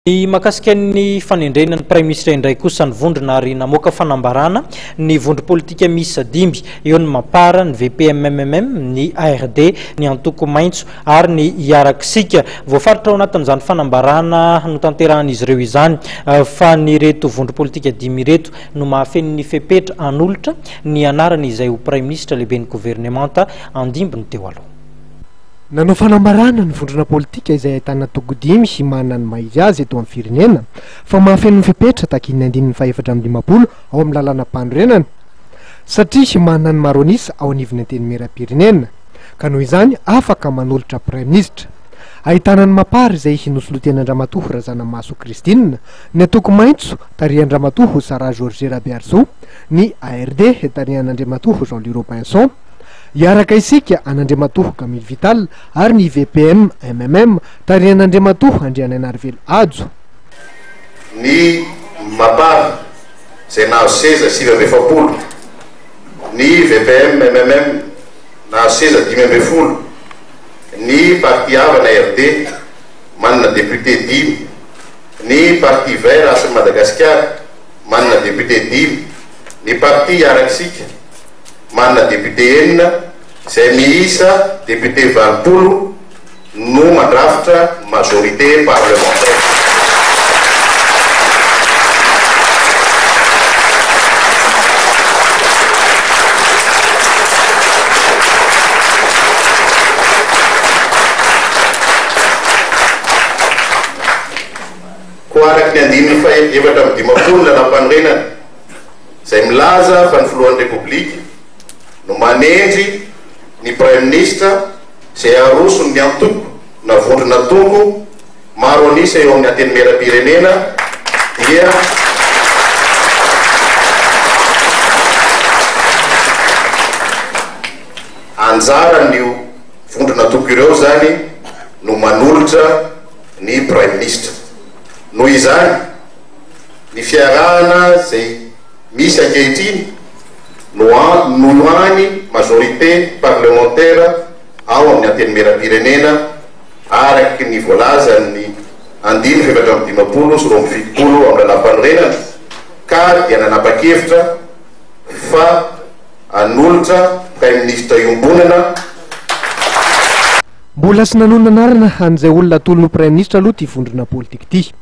Ny mahakasika ny fanendrena ny Praiminisitra indray kosa ny vondrona ary namoaka fanambarana ny vondrom-politika miisa dimy, eo ny Mapar, ny VPMMM, ny ARD, ny Antoko Maitso ary ny Hiarak'Isika. Voafaritra ao anatin'izany fanambarana notanterahan'izy ireo izany fa ny ireto vondrom-politika dimy ireto no mahafeno ny fepetra hanolotra ny anarany izay ho Praiminisitra lehiben'ny governemanta handimby ny teo aloha. Nanao fanambarana ny vondrona politika izay ahitana antoko dimy sy manana ny maha izy azy eto amin'ny firenena fa mahafeno ny fepetra takian'ny andininy faha-54 ao amin'ny lalànam-panorenana satria manana ny maro an'isa ao anivon'ny Antenimierampirenena ka noho izany afaka manolotra praiminisitra. Ahitana ny Mapar izay nosoloten'Andriamatoa Razanamahasoa Christine, ny antoko Maitso tarihan-dRamatoa Sarah Georget Rabearisoa, ny ARD tarihan'Andriamatoa Jean Louis Robinson, Hiaraka isika an'Andriamatoa Camille Vital ary ny VPM MMM tarihan'Andriamatoa Andrianainarivelo Hajo. Ny Mapar izay nahazo seza 49, ny VPM MMM nahazo seza 15, ny Parti Havana RD manana député dimy, ny Parti Vert Hasin'i Madagasikara manana député dimy, ny Parti Hiaraka Isika manana député enina izay miisa député 80 no mandrafitra majorité parlementaire. Koa araka ny andininy faha 54 ny lalàmpanorenana, izay milaza fa ny Filohan'ny Repoblika no manendry ny Praiminisitra izay aroson'ny antoko na vondron'antoko maro an'isa eo amin'ny Antenimierampirenena dia anjaran'io vondron'antoko ireo izany no manolotra ny Praiminisitra. Noho izany, Ny fiarahana izay misy ankehitriny no no hany majorité parlementaire ao amin'ny Antenimierampirenena araky ny voalazan'ny andininy 54 72 amin'ny Lalàmpanorenana ka dia nanapa-kevitra fa hanolotra Praiminisitra iombonana. Mbola tsy nanonona anarana an'izay olona atolony ho Praiminisitra aloha ity vondrona politika ity.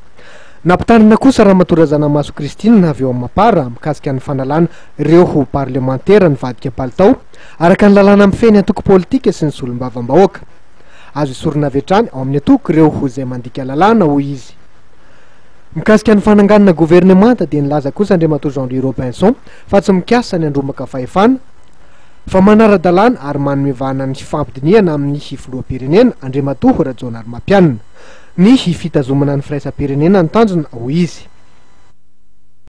Nampitandrina kosa Ramatoa Razanamahasoa Christine avy ao amin'ny Mapar mikasika ny fanalana ireo ho parlemantera nivadika palitao araka ny lalàna mifehy ny antoko politika sy ny solombavambahoaka. Azo esorina avy hatrany ao amin'ny antoko ireo izay mandika lalàna, hoy izy. Mikasika ny fananganana governemanta dia nilaza kosa Andriamatoa Jean Louis Robinson fa tsy mikasa ny handrombaka fahefana fa manara-dalàna ary manome vahana ny fifampidinihana amin'ny filoham-pirenena Andriamatoa Rajaonarimampianina. Ny fitazomana ny firaisam-pirenena no tanjona, hoy izy.